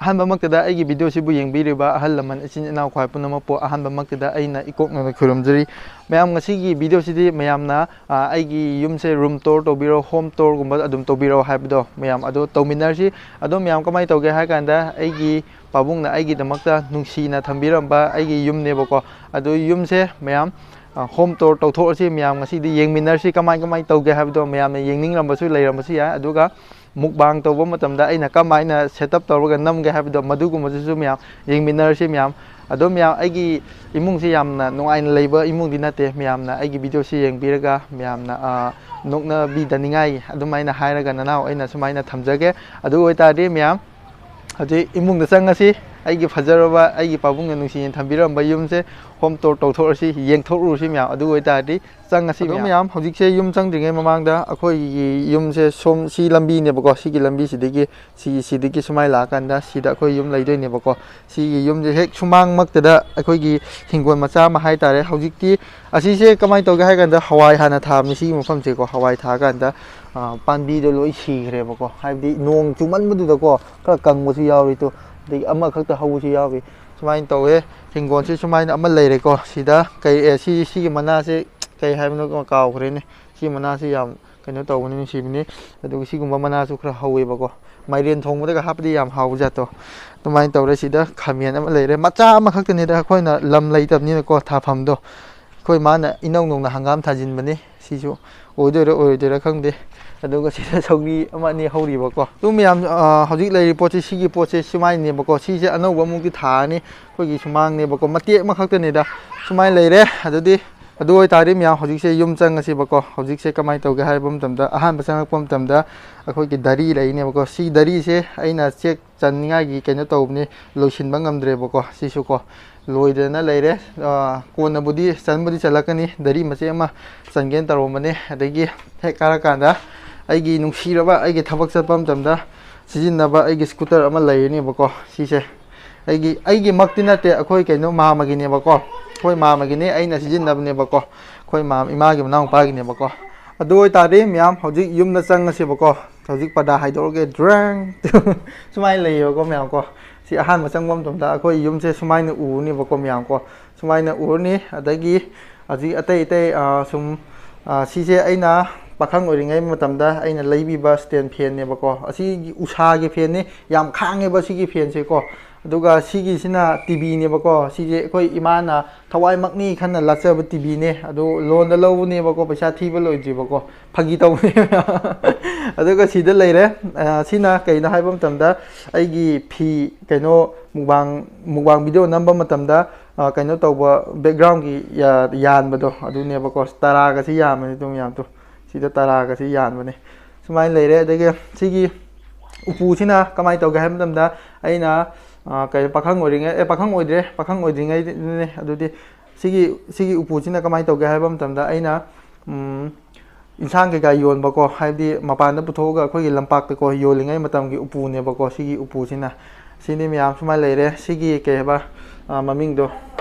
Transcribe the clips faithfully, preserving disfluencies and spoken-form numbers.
ꯑꯍꯥꯟꯕꯃꯛꯇꯗ ꯑꯩꯒꯤ ꯚꯤꯗꯤꯑꯣꯁꯤꯕꯨ ꯌꯦꯡꯕꯤꯔꯤꯕ ꯑꯍꯜ ꯂꯃꯟ, ꯏꯆꯤꯟ ꯏꯅꯥꯎ ꯈ꯭ꯋꯥꯏ ꯄꯨꯝꯅꯃꯛꯄꯨ ꯑꯍꯥꯟꯕꯃꯛꯇꯗ ꯑꯩꯅ ꯏꯀꯣꯛꯅꯅ ꯈꯨꯔꯨꯝꯖꯔꯤ꯫ ꯃꯌꯥꯝ, ꯉꯁꯤꯒꯤ ꯚꯤꯗꯤꯑꯣꯁꯤꯗꯤ ꯃꯌꯥꯝꯅ, ꯑ, ꯑꯩꯒꯤ ꯌꯨꯝꯁꯦ room tour ꯇꯧꯕꯤꯔꯣ, home tourꯒꯨꯝꯕ ꯑꯗꯨꯝ ꯇꯧꯕꯤꯔꯣ ꯍꯥꯏꯕꯗꯣ, ꯃꯌꯥꯝ ꯑꯗꯣ ꯇꯧꯃꯤꯟꯅꯔꯁꯤ꯫ ꯑꯗꯣ ꯃꯌꯥꯝ, ꯀꯃꯥꯏꯅ ꯇꯧꯒꯦ ꯍꯥꯏ ꯀꯥꯟꯗ, ꯑꯩꯒꯤ ꯄꯥꯕꯨꯡꯅ ꯑꯩꯒꯤꯗꯃꯛꯇ ꯅꯨꯡꯁꯤꯅ ꯊꯝꯕꯤꯔꯝꯕ ꯑꯩꯒꯤ ꯌꯨꯝꯅꯦꯕꯀꯣ꯫ ꯑꯗꯨ ꯌꯨꯝꯁꯦ ꯃꯌꯥꯝ, ꯑ, home tour ꯇꯧꯊꯣꯛꯑꯁꯤ꯫ ꯃꯌꯥꯝ ꯉꯁꯤꯗꯤ ꯌꯦꯡꯃꯤꯟꯅꯔꯁꯤ, ꯀꯃꯥꯏ ꯀꯃꯥꯏ ꯇꯧꯒꯦ ꯍꯥꯏꯕꯗꯣ꯫ ꯃꯌꯥꯝꯅ ꯌꯦꯡꯅꯤꯡꯂꯝꯕꯁꯨ ꯂꯩꯔꯝꯕꯁꯨ ꯌꯥꯏ꯫ ꯑꯗꯨꯒ mukbang ꯇꯧꯕ ꯃꯇꯝꯗ ꯑꯩꯅ ꯀꯃꯥꯏꯅ setup ꯇꯧꯔꯒ ꯅꯝꯒꯦ ꯍꯥꯏꯕꯗꯣ, ꯃꯗꯨꯒꯨꯝꯕꯗꯨꯁꯨ ꯃꯌꯥꯝ ꯌꯦꯡꯃꯤꯟꯅꯔꯁꯤ ꯃꯌꯥꯝ꯫ ꯑꯗꯣ ꯃꯌꯥꯝ, ꯑꯩꯒꯤ ꯏꯃꯨꯡꯁꯤ ꯌꯥꯝꯅ ꯅꯨꯡꯉꯥꯏꯅ ꯂꯩꯕ ꯏꯃꯨꯡꯗꯤ ꯅꯠꯇꯦ꯫ ꯃꯌꯥꯝꯅ ꯑꯩꯒꯤ ꯚꯤꯗꯤꯑꯣꯁꯤ ꯌꯦꯡꯕꯤꯔꯒ ꯃꯌꯥꯝꯅ, ꯑ, ꯅꯣꯛꯅꯕꯤꯗꯅꯤꯡꯉꯥꯏ ꯑꯗꯨꯃꯥꯏꯅ ꯍꯥꯏꯔꯒ ꯅꯅꯥꯎ ꯑꯩꯅ ꯁꯨꯃꯥꯏꯅ ꯊꯝꯖꯒꯦ꯫ ꯑꯗꯨ ꯑꯣꯏꯇꯥꯔꯗꯤ ꯃꯌꯥꯝ, ꯍꯧꯖꯤꯛ ꯏꯃꯨꯡꯗ ꯆꯪꯉꯁꯤ꯫ ꯑꯩꯒꯤ ꯐꯖꯔꯕ, ꯑꯩꯒꯤ ꯄꯥꯕꯨꯡꯅ ꯅꯨꯡꯁꯤꯅ ꯊꯝꯕꯤꯔꯝꯕ ꯌꯨꯝꯁꯦ home tour ꯇꯧꯊꯣꯛꯑꯁꯤ, ꯌꯦꯡꯊꯣꯛꯎꯔꯁꯤ ꯃꯌꯥꯝ꯫ ꯑꯗꯨ ꯑꯣꯏꯇꯥꯔꯗꯤ ꯆꯪꯉꯁꯤ ꯑꯗꯣ ꯃꯌꯥꯝ꯫ ꯃꯌꯥꯝ, ꯍꯧꯖꯤꯛꯁꯦ ꯌꯨꯝ ꯆꯪꯗ꯭ꯔꯤꯉꯩ ꯃꯃꯥꯡꯗ ꯑꯩꯈꯣꯏꯒꯤ ꯌꯨꯝꯁꯦ ꯁꯣꯝ, ꯁꯤ ꯂꯝꯕꯤꯅꯦꯕꯀꯣ, ꯁꯤꯒꯤ ꯂꯝꯕꯤꯁꯤꯗꯒꯤ, ꯁꯤ, ꯁꯤꯗꯒꯤ ꯁꯨꯃꯥꯏꯅ ꯂꯥꯛꯑꯀꯥꯟꯗ ꯁꯤꯗ ꯑꯩꯈꯣꯏ ꯌꯨꯝ ꯂꯩꯗꯣꯏꯅꯦꯕꯀꯣ꯫ ꯁꯤꯒꯤ ꯌꯨꯝꯁꯦ ꯍꯦꯛ ꯁꯨꯃꯥꯡꯃꯛꯇꯗ ꯑꯩꯈꯣꯏꯒꯤ ꯍꯤꯡꯒꯣꯜ ꯃꯆꯥ ꯑꯃ ꯍꯥꯏꯇꯥꯔꯦ꯫ ꯍꯧꯖꯤꯛꯇꯤ ꯑꯁꯤꯁꯦ ꯀꯃꯥꯏꯅ ꯇꯧꯒꯦ ꯍꯥꯏ ꯀꯥꯟꯗ, ꯍꯋꯥꯏ ꯍꯥꯟꯅ ꯊꯥꯕꯅꯤ ꯁꯤꯒꯤ ꯃꯐꯝꯁꯦꯀꯣ꯫ ꯍꯋꯥꯏ ꯊꯥꯀꯥꯟꯗ, ꯑ, ꯄꯥꯝꯕꯤꯗꯣ ꯂꯣꯏ ꯁꯤꯈ꯭ꯔꯦꯕꯀꯣ, ꯍꯥꯏꯕꯗꯤ ꯅꯣꯡ ꯆꯨꯃꯟꯕꯗꯨꯗꯀꯣ, ꯈꯔ ꯀꯪꯕꯁꯨ ꯌꯥꯎꯔꯤ ꯇꯨ, ꯑꯗꯒꯤ ꯑꯃꯈꯛꯇ ꯍꯧꯕꯁꯨ ꯌꯥꯎꯔꯤ꯫ ꯁꯨꯃꯥꯏꯅ ꯇꯧꯋꯦ꯫ ꯍꯤꯡꯒꯣꯜꯁꯤ ꯁꯨꯃꯥꯏꯅ ꯑꯃ ꯂꯩꯔꯦꯀꯣ꯫ ꯁꯤꯗ ꯀꯩ, ꯑꯦ, ꯁꯤ, ꯁꯤꯒꯤ ꯃꯅꯥꯁꯦ ꯀꯩ ꯍꯥꯏꯕꯅꯣ ꯀꯥꯎꯈ꯭ꯔꯦꯅꯦ꯫ ꯁꯤ ꯃꯅꯥꯁꯤ ꯌꯥꯝ ꯀꯩꯅꯣ ꯇꯧꯕꯅꯤ, ꯅꯨꯡꯁꯤꯕꯅꯤ꯫ ꯑꯗꯨꯒ ꯁꯤꯒꯨꯝꯕ ꯃꯅꯥꯁꯨ ꯈꯔ ꯍꯧꯋꯦꯕꯀꯣ꯫ ꯃꯥꯏꯔꯦꯟ ꯊꯣꯡꯕꯗꯒ ꯍꯥꯞꯄꯗꯤ ꯌꯥꯝ ꯍꯥꯎꯕ ꯖꯥꯠꯇꯣ꯫ ꯑꯗꯨꯃꯥꯏꯅ ꯇꯧꯔꯦ꯫ ꯁꯤꯗ ꯈꯥꯃꯦꯟ ꯑꯃ ꯂꯩꯔꯦ, ꯃꯆꯥ ꯑꯃꯈꯛꯇꯅꯤꯗ, ꯑꯩꯈꯣꯏꯅ ꯂꯝ ꯂꯩꯇꯕꯅꯤꯅꯀꯣ ꯊꯥꯐꯝꯗꯣ꯫ ꯑꯩꯈꯣꯏ ꯃꯥꯅ ꯏꯅꯧ ꯅꯧꯅ ꯍꯪꯒꯥꯝ ꯊꯥꯖꯤꯟꯕꯅꯤ꯫ ꯁꯤꯁꯨ ꯑꯣꯏꯗꯣꯏꯔꯥ ꯑꯣꯏꯔꯣꯏꯗꯣꯏꯔꯥ ꯈꯪꯗꯦ꯫ ꯑꯗꯨꯒ ꯁꯤꯗ ꯁꯧꯒ꯭ꯔꯤ ꯑꯃ ꯑꯅꯤ ꯍꯧꯔꯤꯕꯀꯣ꯫ ꯑꯗꯨ ꯃꯌꯥꯝ, ꯑ, ꯍꯧꯖꯤꯛ ꯂꯩꯔꯤ ꯄꯣꯠꯁꯤ, ꯁꯤꯒꯤ ꯄꯣꯠꯁꯦ ꯁꯨꯃꯥꯏꯅꯅꯦꯕꯀꯣ꯫ ꯁꯤꯁꯦ ꯑꯅꯧꯕ ꯑꯃꯨꯛꯇꯤ ꯊꯥꯔꯅꯤ꯫ ꯑꯩꯈꯣꯏꯒꯤ ꯁꯨꯃꯥꯡꯅꯦꯕꯀꯣ, ꯃꯇꯦꯛ ꯑꯃꯈꯛꯇꯅꯤꯗ꯫ ꯁꯨꯃꯥꯏꯅ ꯂꯩꯔꯦ꯫ ꯑꯗꯨꯗꯤ, ꯑꯗꯨ ꯑꯣꯏꯇꯥꯔꯗꯤ ꯃꯌꯥꯝ, ꯍꯧꯖꯤꯛꯁꯦ ꯌꯨꯝ ꯆꯪꯉꯁꯤꯕꯀꯣ꯫ ꯍꯧꯖꯤꯛꯁꯦ ꯀꯃꯥꯏꯅ ꯇꯧꯒꯦ ꯍꯥꯏꯕ ꯃꯇꯝꯗ, ꯑꯍꯥꯟꯕ ꯆꯪꯉꯛꯄ ꯃꯇꯝꯗ ꯑꯩꯈꯣꯏꯒꯤ ꯗꯔꯤ ꯂꯩꯅꯦꯕꯀꯣ꯫ ꯁꯤ ꯗꯔꯤꯁꯦ ꯑꯩꯅ ꯆꯦꯛ ꯆꯟꯅꯤꯡꯉꯥꯏꯒꯤ ꯀꯩꯅꯣ ꯇꯧꯕꯅꯤ, ꯂꯣꯏꯁꯤꯟꯕ ꯉꯝꯗ꯭ꯔꯦꯕꯀꯣ꯫ ꯁꯤꯁꯨ ꯀꯣ, ꯂꯣꯏꯗꯅ ꯂꯩꯔꯦ꯫ ꯑ, ꯀꯣꯟꯅꯕꯨꯗꯤ ꯆꯟꯕꯨꯗꯤ ꯆꯜꯂꯛꯀꯅꯤ, ꯗꯔꯤ ꯃꯆꯦꯠ ꯑꯃ ꯆꯟꯒꯦꯅ ꯇꯧꯔꯝꯕꯅꯦ꯫ ꯑꯗꯒꯤ ꯍꯦꯛ ꯀꯥꯔꯀꯥꯟꯗ ꯑꯩꯒꯤ ꯅꯨꯡꯁꯤꯔꯕ, ꯑꯩꯒꯤ ꯊꯕꯛ ꯆꯠꯄ ꯃꯇꯝꯗ ꯁꯤꯖꯤꯟꯅꯕ ꯑꯩꯒꯤ scooter ꯑꯃ ꯂꯩꯔꯅꯦꯕꯀꯣ꯫ ꯁꯤꯁꯦ ꯑꯩꯒꯤ, ꯑꯩꯒꯤꯃꯛꯇꯤ ꯅꯠꯇꯦ, ꯑꯩꯈꯣꯏ ꯀꯩꯅꯣ ꯃꯥꯃꯒꯤꯅꯦꯕꯀꯣ꯫ ꯑꯩꯈꯣꯏ ꯃꯥꯃꯒꯤꯅꯦ, ꯑꯩꯅ ꯁꯤꯖꯤꯟꯅꯕꯅꯦꯕꯀꯣ꯫ ꯑꯩꯈꯣꯏ ꯃꯥ-, ꯏꯃꯥꯒꯤ ꯃꯅꯥꯎꯅꯨꯄꯥꯒꯤꯅꯦꯕꯀꯣ꯫ ꯑꯗꯨ ꯑꯣꯏꯇꯥꯔꯗꯤ ꯃꯌꯥꯝ ꯍꯧꯖꯤꯛ ꯌꯨꯝꯗ ꯆꯪꯉꯁꯦꯕꯀꯣ꯫ ꯍꯧꯖꯤꯛ ꯄꯔꯗꯥ ꯍꯥꯏꯗꯣꯛꯑꯒꯦ꯫ ꯗ꯭ꯔꯪ꯫ ꯁꯨꯃꯥꯏꯅ ꯂꯩꯌꯦꯕꯀꯣ ꯃꯌꯥꯝ ꯀꯣ꯫ ꯁꯤ ꯑꯍꯥꯟꯕ ꯆꯪꯕ ꯃꯇꯝꯗ ꯑꯩꯈꯣꯏ ꯌꯨꯝꯁꯦ ꯁꯨꯃꯥꯏꯅ ꯎꯔꯅꯦꯕꯀꯣ ꯃꯌꯥꯝ ꯀꯣ꯫ ꯁꯨꯃꯥꯏꯅ ꯎꯔꯅꯤ꯫ ꯑꯗꯒꯤ ꯍꯧꯖꯤꯛ ꯑꯇꯩ ꯑꯇꯩ, ꯑ, ꯁꯨꯝ, ꯑ, ꯁꯤꯁꯦ ꯑꯩꯅ ꯄꯥꯈꯪ ꯑꯣꯏꯔꯤꯉꯩ ꯃꯇꯝꯗ ꯑꯩꯅ ꯂꯩꯕꯤꯕ stand fanꯅꯦꯕꯀꯣ꯫ ꯑꯁꯤꯒꯤ ꯎꯁꯥꯒꯤ fanꯅꯤ꯫ ꯌꯥꯝ ꯈꯥꯡꯉꯦꯕ ꯁꯤꯒꯤ fanꯁꯦꯀꯣ꯫ ꯑꯗꯨꯒ ꯁꯤꯒꯤꯁꯤꯅ TVꯅꯦꯕꯀꯣ꯫ ꯁꯤꯁꯦ ꯑꯩꯈꯣꯏ ꯏꯃꯥꯅ ꯊꯋꯥꯏꯃꯛꯅꯤ ꯈꯟꯅ ꯂꯥꯠꯆꯕ TVꯅꯦ꯫ ꯑꯗꯣ loanꯗ ꯂꯧꯕꯅꯦꯕꯀꯣ, ꯄꯩꯁꯥ ꯊꯤꯕ ꯂꯣꯏꯗ꯭ꯔꯤꯕꯀꯣ꯫ ꯐꯥꯒꯤ ꯇꯧꯕꯅꯦ꯫ ꯑꯗꯨꯒ ꯁꯤꯗ ꯂꯩꯔꯦ꯫ ꯑ, ꯁꯤꯅ ꯀꯩꯅꯣ ꯍꯥꯏꯕ ꯃꯇꯝꯗ, ꯑꯩꯒꯤ ꯐꯤ, ꯀꯩꯅꯣ, mukbang, mukbang video ꯅꯝꯕ ꯃꯇꯝꯗ, ꯑ, ꯀꯩꯅꯣ ꯇꯧꯕ backgroundꯒꯤ ꯌꯥ-, ꯌꯥꯟꯕꯗꯣ ꯑꯗꯨꯅꯦꯕꯀꯣ꯫ ꯇꯔꯥꯒꯁꯤ ꯌꯥꯟꯕꯅꯦ ꯑꯗꯨꯝ ꯌꯥꯝ ꯇꯨ꯫ ꯁꯤꯗ ꯇꯔꯥꯒꯁꯤ ꯌꯥꯟꯕꯅꯦ꯫ ꯁꯨꯃꯥꯏꯅ ꯂꯩꯔꯦ꯫ ꯑꯗꯒꯤ ꯁꯤꯒꯤ ꯎꯄꯨꯁꯤꯅ ꯀꯃꯥꯏꯅ ꯇꯧꯒꯦ ꯍꯥꯏꯕ ꯃꯇꯝꯗ, ꯑꯩꯅ, ꯑ, ꯀꯩꯅꯣ, ꯄꯥꯈꯪ ꯑꯣꯏꯔꯤꯉꯩ, ꯑꯦ, ꯄꯥꯈꯪ ꯑꯣꯏꯗ꯭ꯔꯦ, ꯄꯥꯈꯪ ꯑꯣꯏꯗ꯭ꯔꯤꯉꯩꯗꯅꯦ꯫ ꯑꯗꯨꯗꯤ ꯁꯤꯒꯤ, ꯁꯤꯒꯤ ꯎꯄꯨꯁꯤꯅ ꯀꯃꯥꯏꯅ ꯇꯧꯒꯦ ꯍꯥꯏꯕ ꯃꯇꯝꯗ, ꯑꯩꯅ, ꯎꯝ, ꯏꯟꯁꯥꯡ ꯀꯩꯀꯥ ꯌꯣꯟꯕꯀꯣ, ꯍꯥꯏꯕꯗꯤ ꯃꯄꯥꯟꯗ ꯄꯨꯊꯣꯛꯑꯒ ꯑꯩꯈꯣꯏꯒꯤ ꯂꯝꯄꯥꯛꯇꯀꯣ ꯌꯣꯜꯂꯤꯉꯩ ꯃꯇꯝꯒꯤ ꯎꯄꯨꯅꯦꯕꯀꯣ ꯁꯤꯒꯤ ꯎꯄꯨꯁꯤꯅ꯫ ꯁꯤꯅꯤ ꯃꯌꯥꯝ꯫ ꯁꯨꯃꯥꯏꯅ ꯂꯩꯔꯦ꯫ ꯁꯤꯒꯤ ꯀꯩ ꯍꯥꯏꯕ, ꯑ, ꯃꯃꯤꯡꯗꯣ,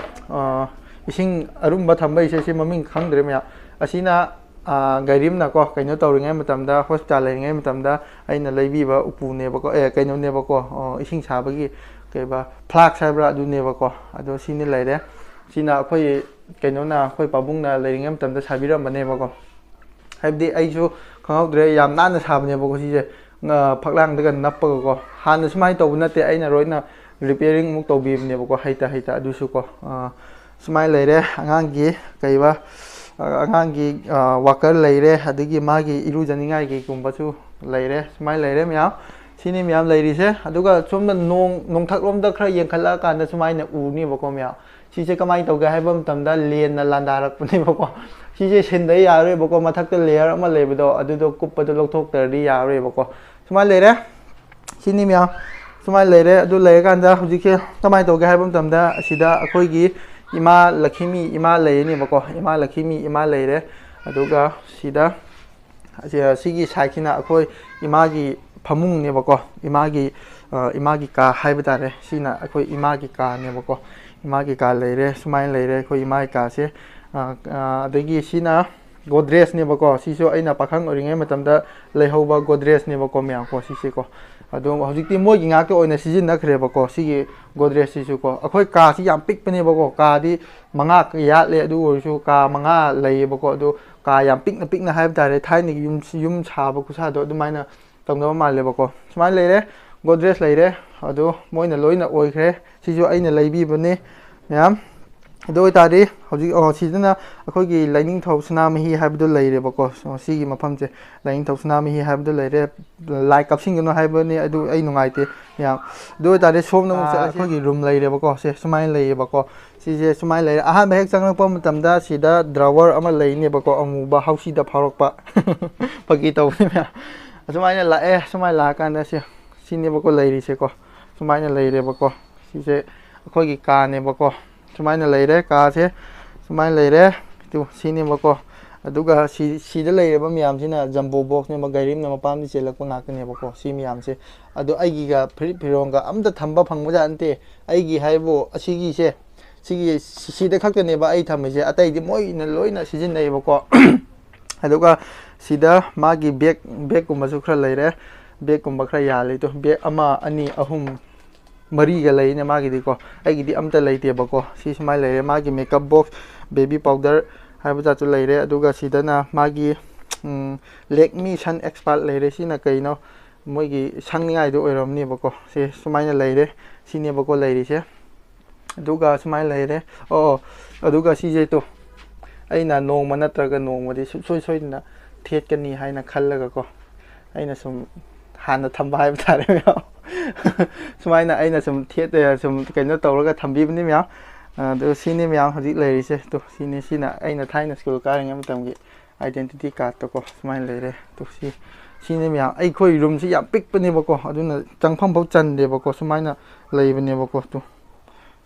ꯑ, ꯏꯁꯤꯡ ꯑꯔꯨꯝꯕ ꯊꯝꯕꯩꯁꯦ, ꯁꯤ ꯃꯃꯤꯡ ꯈꯪꯗ꯭ꯔꯦ ꯃꯌꯥꯝ꯫ ꯑꯁꯤꯅ, ꯑ, ꯒꯥꯏꯔꯤꯝꯅꯀꯣ ꯀꯩꯅꯣ ꯇꯧꯔꯤꯉꯩ ꯃꯇꯝꯗ, hospital ꯂꯩꯔꯤꯉꯩ ꯃꯇꯝꯗ ꯑꯩꯅ ꯂꯩꯕꯤꯕ ꯎꯄꯨꯅꯦꯕꯀꯣ, ꯑꯦ, ꯀꯩꯅꯣꯅꯦꯕꯀꯣ, ꯑꯣ, ꯏꯁꯤꯡ ꯁꯥꯕꯒꯤ ꯀꯩꯕ flask ꯍꯥꯏꯕ꯭ꯔꯥ ꯑꯗꯨꯅꯦꯕꯀꯣ꯫ ꯑꯗꯣ ꯁꯤꯅꯤ ꯂꯩꯔꯦ꯫ ꯁꯤꯅ ꯑꯩꯈꯣꯏ ꯀꯩꯅꯣꯅ, ꯑꯩꯈꯣꯏ ꯄꯥꯕꯨꯡꯅ ꯂꯩꯔꯤꯉꯩ ꯃꯇꯝꯗ ꯁꯥꯕꯤꯔꯝꯕꯅꯦꯕꯀꯣ꯫ ꯍꯥꯏꯕꯗꯤ ꯑꯩꯁꯨ ꯈꯪꯍꯧꯗ꯭ꯔꯦ, ꯌꯥꯝ ꯅꯥꯟꯅ ꯁꯥꯕꯅꯦꯕꯀꯣ ꯁꯤꯁꯦ꯫ ꯉ-, ꯐꯛꯂꯥꯡꯗꯒ ꯅꯞꯄꯒꯀꯣ꯫ ꯍꯥꯟꯅ ꯁꯨꯃꯥꯏꯅ ꯇꯧꯕ ꯅꯠꯇꯦ, ꯑꯩꯅ ꯂꯣꯏꯅ repairing ꯑꯃꯨꯛ ꯇꯧꯕꯤꯕꯅꯦꯕꯀꯣ, ꯍꯩꯇ ꯍꯩꯇ꯫ ꯑꯗꯨꯁꯨꯀꯣ, ꯑ, ꯁꯨꯃꯥꯏꯅ ꯂꯩꯔꯦ꯫ ꯑꯉꯥꯡꯒꯤ ꯀꯩꯕ, ꯑ, ꯑꯉꯥꯡꯒꯤ, ꯑ, walker ꯂꯩꯔꯦ, ꯑꯗꯒꯤ ꯃꯥꯒꯤ ꯏꯔꯨꯖꯅꯤꯡꯉꯥꯏꯒꯤꯒꯨꯝꯕꯁꯨ ꯂꯩꯔꯦ꯫ ꯁꯨꯃꯥꯏꯅ ꯂꯩꯔꯦ ꯃꯌꯥꯝ꯫ ꯁꯤꯅꯤ ꯃꯌꯥꯝ ꯂꯩꯔꯤꯁꯦ꯫ ꯑꯗꯨꯒ ꯁꯣꯝꯗ ꯅꯣꯡ, ꯅꯣꯡꯊꯛꯂꯣꯝꯗ ꯈꯔ ꯌꯦꯡꯈꯠꯂꯛꯑꯀꯥꯟꯗ ꯁꯨꯃꯥꯏꯅ ꯎꯅꯦꯕꯀꯣ ꯃꯌꯥꯝ꯫ ꯁꯤꯁꯦ ꯀꯃꯥꯏꯅ ꯇꯧꯒꯦ ꯍꯥꯏꯕ ꯃꯇꯝꯗ, ꯂꯦꯟꯅ ꯂꯥꯟꯗꯥꯔꯛꯄꯅꯦꯕꯀꯣ꯫ ꯁꯤꯁꯦ ꯁꯤꯟꯗ ꯌꯥꯔꯣꯏꯕꯀꯣ, ꯃꯊꯛꯇ layer ꯑꯃ ꯂꯩꯕꯗꯣ, ꯑꯗꯨꯗꯣ ꯀꯨꯞꯄꯗꯣ ꯂꯧꯊꯣꯛꯇ꯭ꯔꯗꯤ ꯌꯥꯔꯣꯏꯕꯀꯣ꯫ ꯁꯨꯃꯥꯏꯅ ꯂꯩꯔꯦ꯫ ꯁꯤꯅꯤ ꯃꯌꯥꯝ꯫ ꯁꯨꯃꯥꯏꯅ ꯂꯩꯔꯦ꯫ ꯑꯗꯨ ꯂꯩꯔꯀꯥꯟꯗ ꯍꯧꯖꯤꯛꯁꯦ ꯀꯃꯥꯏꯅ ꯇꯧꯒꯦ ꯍꯥꯏꯕ ꯃꯇꯝꯗ, ꯑꯁꯤꯗ ꯑꯩꯈꯣꯏꯒꯤ ꯏꯃꯥ ꯂꯛꯈꯤꯃꯤ ꯏꯃꯥ ꯂꯩꯔꯅꯦꯕꯀꯣ꯫ ꯏꯃꯥ ꯂꯛꯈꯤꯃꯤ ꯏꯃꯥ ꯂꯩꯔꯦ꯫ ꯑꯗꯨꯒ ꯁꯤꯗ ꯑꯁꯤ-, ꯁꯤꯒꯤ sideꯁꯤꯅ ꯑꯩꯈꯣꯏ ꯏꯃꯥꯒꯤ ꯐꯃꯨꯡꯅꯦꯕꯀꯣ, ꯏꯃꯥꯒꯤ, ꯑ, ꯏꯃꯥꯒꯤ ꯀꯥ ꯍꯥꯏꯕ ꯇꯥꯔꯦ꯫ ꯁꯤꯅ ꯑꯩꯈꯣꯏ ꯏꯃꯥꯒꯤ ꯀꯥꯅꯦꯕꯀꯣ, ꯏꯃꯥꯒꯤ ꯀꯥ ꯂꯩꯔꯦ, ꯁꯨꯃꯥꯏꯅ ꯂꯩꯔꯦ ꯑꯩꯈꯣꯏ ꯏꯃꯥꯒꯤ ꯀꯥꯁꯦ꯫ ꯑ, ꯑ, ꯑꯗꯒꯤ ꯁꯤꯅ ꯒꯣꯗ꯭ꯔꯦꯖꯅꯦꯕꯀꯣ꯫ ꯁꯤꯁꯨ ꯑꯩꯅ ꯄꯥꯈꯪ ꯑꯣꯏꯔꯤꯉꯩ ꯃꯇꯝꯗ ꯂꯩꯍꯧꯕ ꯒꯣꯗ꯭ꯔꯦꯖꯅꯦꯕꯀꯣ ꯃꯌꯥꯝ ꯀꯣ, ꯁꯤꯁꯦꯀꯣ꯫ ꯑꯗꯣ ꯍꯧꯖꯤꯛꯇꯤ ꯃꯣꯏꯒꯤ ꯉꯥꯛꯇ ꯑꯣꯏꯅ ꯁꯤꯖꯤꯟꯅꯈ꯭ꯔꯦꯕꯀꯣ, ꯁꯤꯒꯤ ꯒꯣꯗ꯭ꯔꯦꯖꯁꯤꯁꯨꯀꯣ꯫ ꯑꯩꯈꯣꯏ ꯀꯥꯁꯤ ꯌꯥꯝ ꯄꯤꯛꯄꯅꯦꯕꯀꯣ, ꯀꯥꯗꯤ ꯃꯉꯥ ꯌꯥꯠꯂꯦ, ꯑꯗꯨ ꯑꯣꯏꯔꯁꯨ ꯀꯥ ꯃꯉꯥ ꯂꯩꯌꯦꯕꯀꯣ꯫ ꯑꯗꯣ ꯀꯥ ꯌꯥꯝ ꯄꯤꯛꯅ ꯄꯤꯛꯅ ꯍꯥꯏꯕ ꯇꯥꯔꯦ, ꯊꯥꯏꯅꯒꯤ ꯌꯨꯝ, ꯌꯨꯝ ꯁꯥꯕ ꯈꯨꯁꯥꯗꯣ ꯑꯗꯨꯃꯥꯏꯅ ꯇꯧꯅꯕ ꯃꯥꯜꯂꯦꯕꯀꯣ꯫ ꯁꯨꯃꯥꯏꯅ ꯂꯩꯔꯦ, ꯒꯣꯗ꯭ꯔꯦꯖ ꯂꯩꯔꯦ, ꯑꯗꯣ ꯃꯣꯏꯅ ꯂꯣꯏꯅ ꯑꯣꯏꯈ꯭ꯔꯦ꯫ ꯁꯤꯁꯨ ꯑꯩꯅ ꯂꯩꯕꯤꯕꯅꯦ ꯃꯌꯥꯝ꯫ ꯑꯗꯨ ꯑꯣꯏꯇꯥꯔꯗꯤ ꯍꯧꯖꯤꯛ, ꯑꯣ, ꯁꯤꯗꯅ ꯑꯩꯈꯣꯏꯒꯤ ꯂꯥꯏꯅꯤꯡꯊꯧ ꯁꯅꯥꯃꯍꯤ ꯍꯥꯏꯕꯗꯣ ꯂꯩꯔꯦꯕꯀꯣ꯫ ꯁꯣ-, ꯁꯤꯒꯤ ꯃꯐꯝꯁꯦ ꯂꯥꯏꯅꯤꯡꯊꯧ ꯁꯅꯥꯃꯍꯤ ꯍꯥꯏꯕꯗꯣ ꯂꯩꯔꯦ꯫ ꯂꯥꯏ ꯀꯞꯁꯤꯟꯒꯅꯨ ꯍꯥꯏꯕꯅꯤ, ꯑꯗꯨ ꯑꯩ ꯅꯨꯡꯉꯥꯏꯇꯦ ꯌꯥꯝ꯫ ꯑꯗꯨ ꯑꯣꯏꯇꯥꯔꯗꯤ ꯁꯣꯝꯗ ꯑꯃꯨꯛ ꯑꯥ, ꯆꯠꯂꯁꯤ꯫ ꯑꯩꯈꯣꯏꯒꯤ ꯔꯨꯝ ꯂꯩꯔꯦꯕꯀꯣ, ꯁꯦ ꯁꯨꯃꯥꯏꯅ ꯂꯩꯌꯦꯕꯀꯣ꯫ ꯁꯤꯁꯦ ꯁꯨꯃꯥꯏꯅ ꯂꯩꯔꯦ꯫ ꯑꯍꯥꯟꯕ ꯍꯦꯛ ꯆꯪꯂꯛꯄ ꯃꯇꯝꯗ ꯁꯤꯗ ꯗ꯭ꯔꯥꯋꯔ ꯑꯃ ꯂꯩꯅꯦꯕꯀꯣ, ꯑꯃꯨꯕ ꯍꯧꯁꯤꯗ ꯐꯥꯎꯔꯛꯄ꯫ ꯐꯥꯒꯤ ꯇꯧꯕꯅꯤ ꯃꯌꯥꯝ꯫ ꯑꯁꯨꯃꯥꯏꯅ ꯂꯥꯛꯑꯦ꯫ ꯁꯨꯃꯥꯏꯅ ꯂꯥꯛꯑꯀꯥꯟꯗ ꯁꯤ, ꯁꯤꯅꯦꯕꯀꯣ ꯂꯩꯔꯤꯁꯦꯀꯣ꯫ ꯁꯨꯃꯥꯏꯅ ꯂꯩꯔꯦꯕꯀꯣ꯫ ꯁꯤꯁꯦ ꯑꯩꯈꯣꯏꯒꯤ ꯀꯥꯅꯦꯕꯀꯣ꯫ ꯁꯨꯃꯥꯏꯅ ꯂꯩꯔꯦ, ꯀꯥꯁꯦ ꯁꯨꯃꯥꯏꯅ ꯂꯩꯔꯦ꯫ ꯇꯨ, ꯁꯤꯅꯦꯕꯀꯣ꯫ ꯑꯗꯨꯒ ꯁꯤ, ꯁꯤꯗ ꯂꯩꯔꯤꯕ ꯃꯌꯥꯝꯁꯤꯅ ꯖꯝꯕꯣ ꯕꯣꯛꯁꯅꯦꯕ, ꯒꯥꯔꯤ ꯑꯃꯅ ꯃꯄꯥꯝꯗ ꯆꯦꯜꯂꯛꯄ ꯉꯥꯛꯇꯅꯦꯕꯀꯣ꯫ ꯁꯤ ꯃꯌꯥꯝꯁꯦ, ꯑꯗꯣ ꯑꯩꯒꯤꯒ ꯐꯨꯔꯤꯠ ꯐꯤꯔꯣꯟꯒ ꯑꯝꯇ ꯊꯝꯕ ꯐꯪꯕꯖꯥꯠ ꯅꯠꯇꯦ꯫ ꯑꯩꯒꯤ ꯍꯥꯏꯕꯨ ꯑꯁꯤꯒꯤꯁꯦ, ꯁꯤꯒꯤ, ꯁꯤꯗ ꯈꯛꯇꯅꯦꯕ ꯑꯩ ꯊꯝꯃꯤꯁꯦ, ꯑꯇꯩꯗꯤ ꯃꯣꯏꯅ ꯂꯣꯏꯅ ꯁꯤꯖꯤꯟꯅꯩꯌꯦꯕꯀꯣ꯫ ꯑꯗꯨꯒ ꯁꯤꯗ ꯃꯥꯒꯤ ꯕꯦꯛ, ꯕꯦꯛꯀꯨꯝꯕꯁꯨ ꯈꯔ ꯂꯩꯔꯦ, ꯕꯦꯛꯀꯨꯝꯕ ꯈꯔ ꯌꯥꯜꯂꯦ꯫ ꯑꯗꯣ ꯕꯦꯛ ꯑꯃ, ꯑꯅꯤ, ꯑꯍꯨꯝ, ꯃꯔꯤꯒ ꯂꯩꯅꯦ ꯃꯥꯒꯤꯗꯤꯀꯣ꯫ ꯑꯩꯒꯤꯗꯤ ꯑꯝꯇ ꯂꯩꯇꯦꯕꯀꯣ꯫ ꯁꯤ ꯁꯨꯃꯥꯏꯅ ꯂꯩꯔꯦ, ꯃꯥꯒꯤ ꯃꯦꯀꯞ ꯕꯣꯛꯁ, ꯕꯦꯕꯤ ꯄꯥꯎꯗꯔ ꯍꯥꯏꯕ ꯖꯥꯠꯁꯨ ꯂꯩꯔꯦ꯫ ꯑꯗꯨꯒ ꯁꯤꯗꯅ ꯃꯥꯒꯤ, ꯎꯝ, ꯂꯦꯛꯃꯤ ꯁꯟ ꯑꯦꯛꯁꯄꯥꯔꯠ ꯂꯩꯔꯦ꯫ ꯁꯤꯅ ꯀꯩꯅꯣ? ꯃꯣꯏꯒꯤ ꯁꯪꯅꯤꯡꯉꯥꯏꯗꯣ ꯑꯣꯏꯔꯝꯅꯦꯕꯀꯣ꯫ ꯁꯦ ꯁꯨꯃꯥꯏꯅ ꯂꯩꯔꯦ, ꯁꯤꯅꯦꯕꯀꯣ ꯂꯩꯔꯤꯁꯦ꯫ ꯑꯗꯨꯒ ꯁꯨꯃꯥꯏꯅ ꯂꯩꯔꯦ꯫ ꯑꯣ, ꯑꯣ, ꯑꯗꯨꯒ ꯁꯤꯁꯦ ꯇꯨ, ꯑꯩꯅ ꯅꯣꯡꯃ ꯅꯠꯇ꯭ꯔꯒ ꯅꯣꯡꯃꯗꯤ ꯁꯨꯡꯁꯣꯏ ꯁꯣꯏꯗꯅ ꯊꯦꯠꯀꯅꯤ ꯍꯥꯏꯅ ꯈꯜꯂꯒꯀꯣ, ꯑꯩꯅ ꯁꯨꯝ ꯍꯥꯟꯅ ꯊꯝꯕ ꯍꯥꯏꯕ ꯇꯥꯔꯦ ꯃꯌꯥꯝ꯫ ꯁꯨꯃꯥꯏꯅ ꯑꯩꯅ ꯁꯨꯝ ꯊꯦꯠ-, ꯁꯨꯝ ꯀꯩꯅꯣ ꯇꯧꯔꯒ ꯊꯝꯕꯤꯕꯅꯤ ꯃꯌꯥꯝ꯫ ꯑꯗꯨ ꯁꯤꯅꯤ ꯃꯌꯥꯝ ꯍꯧꯖꯤꯛ ꯂꯩꯔꯤꯁꯦ꯫ ꯇꯨ, ꯁꯤꯅꯤ, ꯁꯤꯅ ꯑꯩꯅ ꯊꯥꯏꯅ ꯁ꯭ꯀꯨꯜ ꯀꯥꯔꯤꯉꯩ ꯃꯇꯝꯒꯤ ꯑꯥꯏꯗꯦꯟꯇꯤꯇꯤ ꯀꯥꯔꯠꯇꯀꯣ꯫ ꯁꯨꯃꯥꯏꯅ ꯂꯩꯔꯦ꯫ ꯇꯨ, ꯁꯤ, ꯁꯤꯅꯤ ꯃꯌꯥꯝ꯫ ꯑꯩꯈꯣꯏ ꯔꯨꯝꯁꯤ ꯌꯥꯝ ꯄꯤꯛꯄꯅꯦꯕꯀꯣ, ꯑꯗꯨꯅ ꯆꯪꯐꯝ ꯐꯥꯎ ꯆꯟꯗꯦꯕꯀꯣ꯫ ꯁꯨꯃꯥꯏꯅ ꯂꯩꯕꯅꯦꯕꯀꯣ꯫ ꯇꯨ,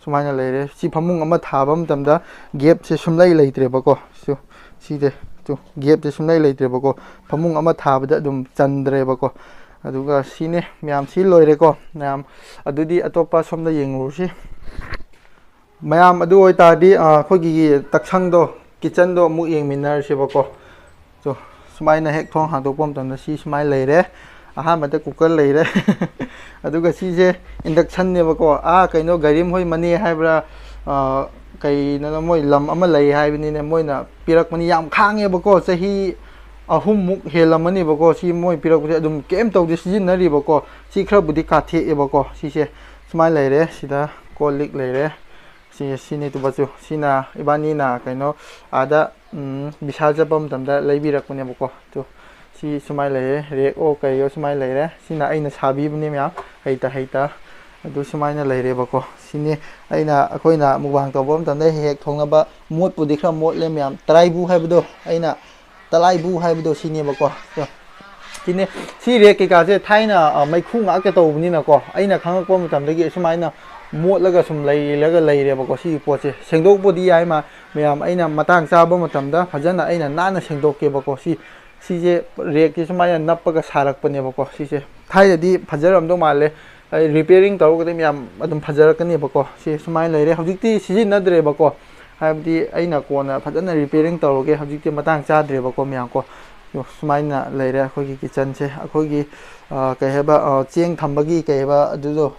ꯁꯨꯃꯥꯏꯅ ꯂꯩꯔꯦ꯫ ꯁꯤ ꯐꯃꯨꯡ ꯑꯃ ꯊꯥꯕ ꯃꯇꯝꯗ ꯒꯦꯞꯁꯦ ꯁꯨꯡꯂꯩ ꯂꯩꯇ꯭ꯔꯦꯕꯀꯣ꯫ ꯁꯨ-, ꯁꯤꯁꯦ, ꯇꯨ, ꯒꯦꯞꯁꯦ ꯁꯨꯡꯂꯩ ꯂꯩꯇ꯭ꯔꯦꯕꯀꯣ꯫ ꯐꯃꯨꯡ ꯑꯃ ꯊꯥꯕꯗ ꯑꯗꯨꯝ ꯆꯟꯗ꯭ꯔꯦꯕꯀꯣ꯫ ꯑꯗꯨꯒ ꯁꯤꯅꯦ ꯃꯌꯥꯝ, ꯁꯤ ꯂꯣꯏꯔꯦꯀꯣ ꯃꯌꯥꯝ꯫ ꯑꯗꯨꯗꯤ ꯑꯇꯣꯞꯄ ꯁꯣꯝꯗ ꯌꯦꯡꯉꯨꯔꯁꯤ꯫ ꯃꯌꯥꯝ, ꯑꯗꯨ ꯑꯣꯏꯇꯥꯔꯗꯤ, ꯑ, ꯑꯩꯈꯣꯏꯒꯤ ꯇꯛꯁꯪꯗꯣ, ꯀꯤꯠꯆꯟꯗꯣ ꯑꯃꯨꯛ ꯌꯦꯡꯃꯤꯟꯅꯔꯁꯦꯕꯀꯣ꯫ ꯁꯣ, ꯁꯨꯃꯥꯏꯅ ꯍꯦꯛ ꯊꯣꯡ ꯍꯥꯡꯗꯣꯛꯄ ꯃꯇꯝꯗ ꯁꯤ ꯁꯨꯃꯥꯏꯅ ꯂꯩꯔꯦ꯫ ꯑꯍꯥꯟꯕꯗ ꯀꯨꯀꯔ ꯂꯩꯔꯦ꯫ ꯑꯗꯨꯒ ꯁꯤꯁꯦ ꯏꯟꯗꯛꯁꯟꯅꯦꯕꯀꯣ꯫ ꯑꯥ, ꯀꯩꯅꯣ, ꯒꯥꯏꯔꯤꯝ ꯍꯣꯏ ꯃꯅꯦ ꯍꯥꯏꯕ꯭ꯔꯥ, ꯑꯥ, ꯀꯩꯅꯣ, ꯃꯣꯏ ꯂꯝ ꯑꯃ ꯂꯩ ꯍꯥꯏꯕꯅꯤꯅꯦ, ꯃꯣꯏꯅ ꯄꯤꯔꯛꯄꯅꯤ꯫ ꯌꯥꯝ ꯈꯥꯡꯉꯦꯕꯀꯣ, ꯆꯍꯤ ꯑꯍꯨꯝꯃꯨꯛ ꯍꯦꯜꯂꯝꯃꯅꯦꯕꯀꯣ ꯁꯤ ꯃꯣꯏ ꯄꯤꯔꯛꯄꯁꯦ꯫ ꯑꯗꯨꯝ ꯀꯩꯝ ꯇꯧꯗꯦ, ꯁꯤꯖꯤꯟꯅꯔꯤꯕꯀꯣ꯫ ꯁꯤ ꯈꯔꯕꯨꯗꯤ ꯀꯥꯊꯦꯛꯑꯦꯕꯀꯣ꯫ ꯁꯤꯁꯦ ꯁꯨꯃꯥꯏꯅ ꯂꯩꯔꯦ꯫ ꯁꯤꯗ ꯀꯣꯜ ꯂꯤꯛ ꯂꯩꯔꯦ꯫ ꯁꯤ, ꯁꯤꯅꯤ ꯇꯨꯕꯁꯨ꯫ ꯁꯤꯅ ꯏꯕꯥꯅꯤꯅ ꯀꯩꯅꯣ, ꯑꯥꯗ, ꯎꯝ, ꯕꯤꯁꯥꯜ ꯆꯠꯄ ꯃꯇꯝꯗ ꯂꯩꯕꯤꯔꯛꯄꯅꯦꯕꯀꯣ꯫ ꯇꯨ, ꯁꯤ ꯁꯨꯃꯥꯏꯅ ꯂꯩꯔꯦ, ꯔꯦꯛ ꯑꯣ ꯀꯩꯑꯣ ꯁꯨꯃꯥꯏꯅ ꯂꯩꯔꯦ꯫ ꯁꯤꯅ ꯑꯩꯅ ꯁꯥꯕꯤꯕꯅꯦ ꯃꯌꯥꯝ, ꯍꯩꯇ ꯍꯩꯇ꯫ ꯑꯗꯨ ꯁꯨꯃꯥꯏꯅ ꯂꯩꯔꯦꯕꯀꯣ꯫ ꯁꯤꯅꯤ ꯑꯩꯅ, ꯑꯩꯈꯣꯏꯅ ꯃꯨꯛꯕꯥꯡ ꯇꯧꯕ ꯃꯇꯝꯗ ꯍꯦꯛ ꯍꯦꯛ ꯊꯣꯡꯅꯕ꯫ ꯃꯣꯠꯄꯨꯗꯤ ꯈꯔ ꯃꯣꯠꯂꯦ ꯃꯌꯥꯝ, ꯇꯔꯥꯏꯕꯨ ꯍꯥꯏꯕꯗꯣ, ꯑꯩꯅ ꯇꯂꯥꯏꯕꯨ ꯍꯥꯏꯕꯗꯣ ꯁꯤꯅꯦꯕꯀꯣ꯫ ꯇꯣ, ꯁꯤꯅꯦ꯫ ꯁꯤ ꯔꯦꯛ ꯀꯩꯀꯥꯁꯦ ꯊꯥꯏꯅ, ꯑ, ꯃꯩꯈꯨ ꯉꯥꯛꯇ ꯇꯧꯕꯅꯤꯅꯀꯣ, ꯑꯩꯅ ꯈꯪꯉꯛꯄ ꯃꯇꯝꯗꯒꯤ ꯑꯁꯨꯃꯥꯏꯅ ꯃꯣꯠꯂꯒ ꯁꯨꯝ ꯂꯩꯔꯒ ꯂꯩꯔꯦꯕꯀꯣ꯫ ꯁꯤꯒꯤ ꯄꯣꯠꯁꯦ ꯁꯦꯡꯗꯣꯛꯄꯗꯤ ꯌꯥꯏ ꯃꯥ-, ꯃꯌꯥꯝ, ꯑꯩꯅ ꯃꯇꯥꯡ ꯆꯥꯕ ꯃꯇꯝꯗ ꯐꯖꯅ ꯑꯩꯅ ꯅꯥꯟꯅ ꯁꯦꯡꯗꯣꯛꯀꯦꯕꯀꯣ꯫ ꯁꯤ, ꯁꯤꯁꯦ ꯔꯦꯛꯁꯦ ꯁꯨꯃꯥꯏꯅ ꯅꯞꯄꯒ ꯁꯥꯔꯛꯄꯅꯦꯕꯀꯣ꯫ ꯁꯤꯁꯦ ꯊꯥꯏꯅꯗꯤ ꯐꯖꯔꯝꯗꯧ ꯃꯥꯜꯂꯦ, ꯑꯩ ꯔꯤꯄꯦꯌꯔꯤꯡ ꯇꯧꯔꯒꯗꯤ ꯃꯌꯥꯝ ꯑꯗꯨꯝ ꯐꯖꯔꯛꯀꯅꯦꯕꯀꯣ꯫ ꯁꯤ ꯁꯨꯃꯥꯏꯅ ꯂꯩꯔꯦ, ꯍꯧꯖꯤꯛꯇꯤ ꯁꯤꯖꯤꯟꯅꯗ꯭ꯔꯦꯕꯀꯣ꯫ ꯍꯥꯏꯕꯗꯤ ꯑꯩꯅ ꯀꯣꯟꯅ ꯐꯖꯅ ꯔꯤꯄꯦꯌꯔꯤꯡ ꯇꯧꯔꯒꯦ, ꯍꯧꯖꯤꯛꯇꯤ ꯃꯇꯥꯡ ꯆꯥꯗ꯭ꯔꯦꯕꯀꯣ ꯃꯌꯥꯝ ꯀꯣ꯫ ꯁꯨꯃꯥꯏꯅ ꯂꯩꯔꯦ ꯑꯩꯈꯣꯏꯒꯤ ꯀꯤꯠꯆꯟꯁꯦ꯫ ꯑꯩꯈꯣꯏꯒꯤ, ꯑ, ꯀꯩ ꯍꯥꯏꯕ, ꯑ, ꯆꯦꯡ ꯊꯝꯕꯒꯤ ꯀꯩ ꯍꯥꯏꯕ ꯑꯗꯨꯗꯣ,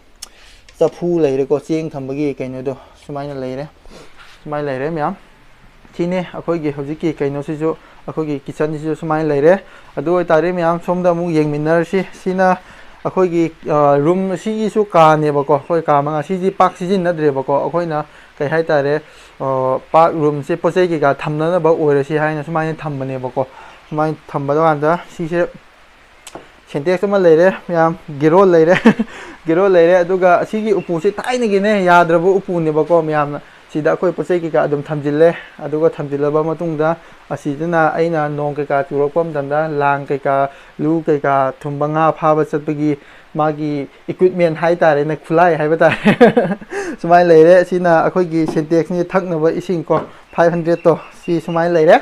ꯆꯐꯨ ꯂꯩꯔꯦꯀꯣ, ꯆꯦꯡ ꯊꯝꯕꯒꯤ ꯀꯩꯅꯣꯗꯣ꯫ ꯁꯨꯃꯥꯏꯅ ꯂꯩꯔꯦ, ꯁꯨꯃꯥꯏꯅ ꯂꯩꯔꯦ ꯃꯌꯥꯝ꯫ ꯁꯤꯅꯤ ꯑꯩꯈꯣꯏꯒꯤ ꯍꯧꯖꯤꯛꯀꯤ ꯀꯩꯅꯣꯁꯤꯁꯨ, ꯑꯩꯈꯣꯏꯒꯤ ꯀꯤꯠꯆꯟꯁꯤꯁꯨ ꯁꯨꯃꯥꯏꯅ ꯂꯩꯔꯦ꯫ ꯑꯗꯨ ꯑꯣꯏꯇꯥꯔꯗꯤ ꯃꯌꯥꯝ ꯁꯣꯝꯗ ꯑꯃꯨꯛ ꯌꯦꯡꯃꯤꯟꯅꯔꯁꯤ꯫ ꯁꯤꯅ ꯑꯩꯈꯣꯏꯒꯤ, ꯑ, ꯔꯨꯝ ꯑꯁꯤꯒꯤꯁꯨ ꯀꯥꯅꯦꯕꯀꯣ꯫ ꯑꯩꯈꯣꯏ ꯀꯥ ꯃꯉꯥ ꯁꯤꯗꯤ ꯄꯥꯛ ꯁꯤꯖꯤꯟꯅꯗ꯭ꯔꯦꯕꯀꯣ꯫ ꯑꯩꯈꯣꯏꯅ ꯀꯩ ꯍꯥꯏꯇꯥꯔꯦ, ꯑ, ꯄꯥꯛ ꯔꯨꯝꯁꯦ ꯄꯣꯠ ꯆꯩ ꯀꯩꯀꯥ ꯊꯝꯅꯅꯕ ꯑꯣꯏꯔꯁꯤ ꯍꯥꯏꯅ ꯁꯨꯃꯥꯏꯅ ꯊꯝꯕꯅꯦꯕꯀꯣ꯫ ꯁꯨꯃꯥꯏꯅ ꯊꯝꯕ ꯀꯥꯟꯗ ꯁꯤꯁꯦ ꯁꯦꯟꯇꯦꯛꯁ ꯑꯃ ꯂꯩꯔꯦ ꯃꯌꯥꯝ, ꯒꯦꯔꯣꯜ ꯂꯩꯔꯦ꯫ ꯒꯦꯔꯣꯜ ꯂꯩꯔꯦ꯫ ꯑꯗꯨꯒ ꯑꯁꯤꯒꯤ ꯎꯄꯨꯁꯦ ꯊꯥꯏꯅꯒꯤꯅꯦ, ꯌꯥꯗ꯭ꯔꯕ ꯎꯄꯨꯅꯦꯕꯀꯣ ꯃꯌꯥꯝꯅ꯫ ꯁꯤꯗ ꯑꯩꯈꯣꯏ ꯄꯣꯠ ꯆꯩ ꯀꯩꯀꯥ ꯑꯗꯨꯝ ꯊꯝꯖꯤꯜꯂꯦ꯫ ꯑꯗꯨꯒ ꯊꯝꯖꯤꯜꯂꯕ ꯃꯇꯨꯡꯗ ꯑꯁꯤꯗꯅ ꯑꯩꯅ ꯅꯣꯡ ꯀꯩꯀꯥ ꯆꯨꯔꯛꯄ ꯃꯇꯝꯗ ꯂꯥꯡ ꯀꯩꯀꯥ, ꯂꯨ ꯀꯩꯀꯥ ꯊꯨꯝꯕ, ꯉꯥ ꯐꯥꯕ ꯆꯠꯄꯒꯤ ꯃꯥꯒꯤ ꯏꯀ꯭ꯋꯤꯞꯃꯦꯟ ꯍꯥꯏꯇꯥꯔꯦꯅꯦ, ꯈꯨꯠꯂꯥꯏ ꯍꯥꯏꯕ ꯇꯥꯔꯦ꯫ ꯁꯨꯃꯥꯏꯅ ꯂꯩꯔꯦ꯫ ꯁꯤꯅ ꯑꯩꯈꯣꯏꯒꯤ ꯁꯦꯟꯇꯦꯛꯁꯅꯤ, ꯊꯛꯅꯕ ꯏꯁꯤꯡ ꯀꯣ, ꯐꯥꯏꯚ ꯍꯟꯗ꯭ꯔꯦꯠꯇꯣ꯫ ꯁꯤ ꯁꯨꯃꯥꯏꯅ ꯂꯩꯔꯦ꯫